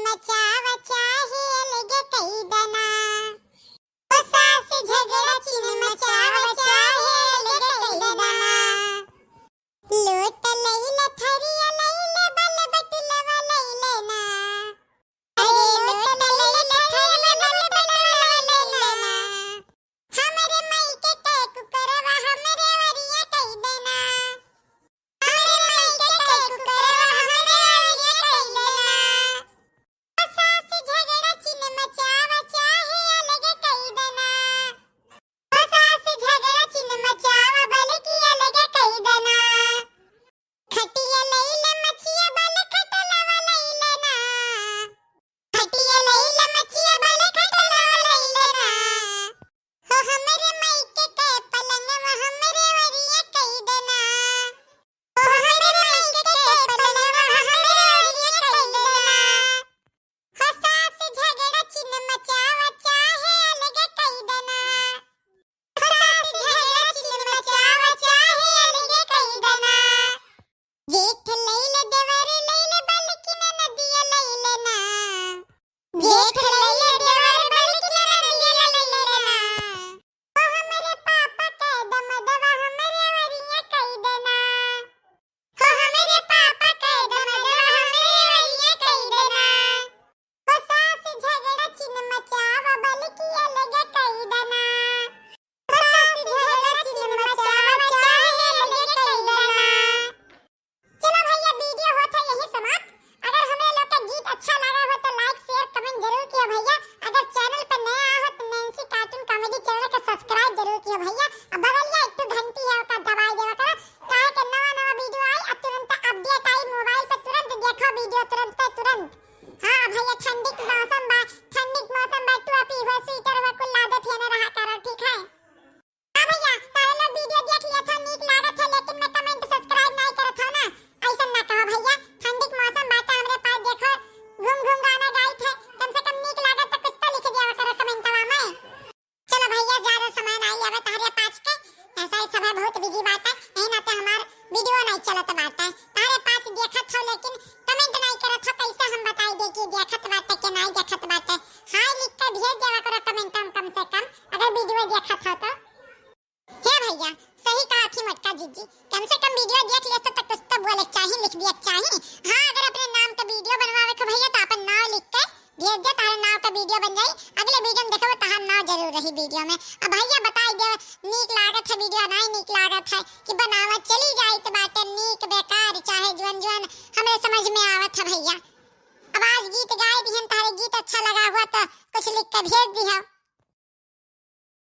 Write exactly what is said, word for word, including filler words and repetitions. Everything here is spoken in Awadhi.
मचावा चाहे अलग कई दना। ओ सास झगड़ा चिन मचावा चाहे अलग कई दना। लोट लइले, थरिया लइले, बल बटुलवा लइले ना। अरे लोट लइले, थरिया लइले, बल बटुलवा लइले ना। हमरे माई के कई कुकरवा, हमरे ओरिया कई देना। हमरे माई के कई कुकरवा, हमरे ओरिया कई देना। ओ सास झगड़ा चिन मचावा चाहे अलग कई दना। ओ सास झगड़ा चिन मचावा बल्कि अलग कई दना। खटिया लइले मचिया बल खटलवा लइले ना। खटिया लइले मचिया बल खटलवा लइले ना। हो हमरे माई के कई पलंगवा हमरे ओरिया कई दना। ओ हमरे माई के पलंगवा हमरे ओरिया कई दना। हो सास झगड़ा चिन मचावा चाहे अलग कई दना। हो सास झगड़ा चिन मचावा चाहे अलग कई दना। जेठ लइले देवर लइले बल्कि ननदिया लइले ना। जेठ लइले देवर बल्कि ननदिया लइले ना। ओ हमरे पापा के दमदवा हमरे ओरिया कई देना। हो हमरे पापा के दमदवा हमरे ओरिया कई देना। ओ सास झगड़ा चिन मचावा बल्कि अलग कई दना। ओ सास झगड़ा चिन मचावा चाहे अलग कई दना। चलो भैया, video होत है यही समाप्त। अगर हमरे लोग का गीत अच्छा लगा हो तो like, share, comment जरूर किया भैया। अगर channel पर नया आए हो तो Nancy Cartoon Comedy channel के subscribe जरूर किया भैया। अब बगलिया एक ठो घंटी है, ओका दबाई देवा करो, काहे के नवा नवा video आई, अब तुरंत update आई mobile पे, तुरंत देखो video, तुरंत तुरंत। हाँ भैया, ठंडी के मौसम बा, ठंडी के मौसम बा, टोपी हो, sweater हो, कुल लादे फेने रहा करो, ठीक है? हाँ भैया, तारे लोग video देख लिया था, नीक लागत है, लेकिन मैं comment subscribe नहीं करत हो ना, ऐसन ना कहो भैया। ठंडी के मौसम बाटे, हमरे पास देखो, घूम घूम गाना गाइत है, कम से कम नीक लागत तो कुछ तो लिख दिया करो commentवा में। चलो भैया, ज्यादा समय नहीं आवे तारे पास के, ऐसा ही सब है, बहुत busy बाटे, यही नाते हमार video नहीं चलत बाटे। तारे पास देखत हो, लेकिन comment नहीं करत हो, कैसे हम बताई दे कि देखत बाटे कि नहीं देखत बाटे? हाय लिख के भेज देवा करो comment में कम से कम, अगर video देखत हो तो। हे भैया, सही कहा थी मोटका जीजी, कम से कम video देख लेते तो कुछ तो बोले के चाही, लिख दिया के चाही। हाँ, अगर अपने नाम का video बनवावे के भैया तो अपन नाम लिख के भेज दे, तारे नाम का video बन जाई। अगले video में देखो तार नाम जरूर रही video में। अब भैया बताई दे, नीक लागत है video, नहीं नीक लागत है कि बनावा चली जाइत बाटे, नीक बेकार चाहे जुअन जुअन हमरे समझ में आवत है भैया। अब आज गीत गाए दिहन, तारे गीत अच्छा लगा हुआ तो कुछ लिख के भेज दिया।